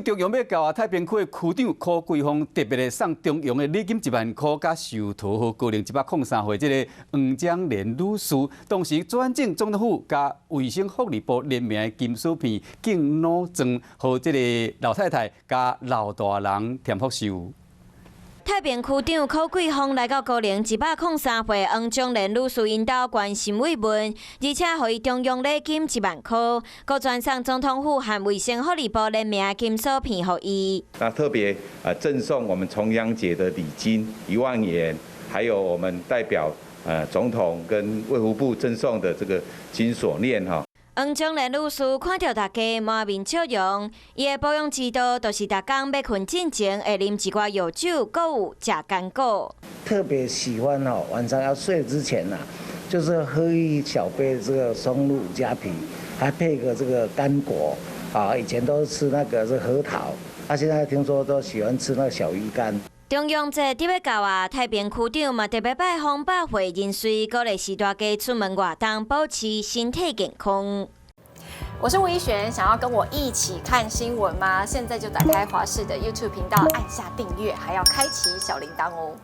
長中央欲到啊太平區的區長柯桂鳳特別的送中央的禮金1萬箍，佮壽桃予高齡103歲這个黃章蓮女士，同時轉贈總統府佮衛生福利部聯名的金鎖片敬老贈，予這个老太太佮老大人添福壽。太平區長柯桂鳳來到高齡103歲黃章蓮女士𪜶兜關心慰問，而且予伊中央禮金一萬箍，閣轉送總統府和衛生福利部聯名金鎖片予伊。那特別啊贈送我們重陽節的禮金1萬元，還有我們代表總統跟衛福部贈送的這個金鎖鏈哈。黃章蓮女士看著大家滿面笑容，伊的保養之道就是逐工欲睏進前會啉一寡藥酒，閣有食堅果。特別喜歡哦，晚上要睡之前呐，就是喝一小杯這個松露五加皮，還配個這個乾果啊。以前都是吃那個是核桃，啊，現在聽說都喜歡吃那個小魚乾。重陽節佇欲到啊，太平區長嘛特別拜訪百歲人士，鼓勵士大家出門活動，保持身體健康。我是吳怡璇，想要跟我一起看新聞嗎？現在就打開華視的 YouTube 頻道，按下訂閱，還要開啟小鈴鐺哦。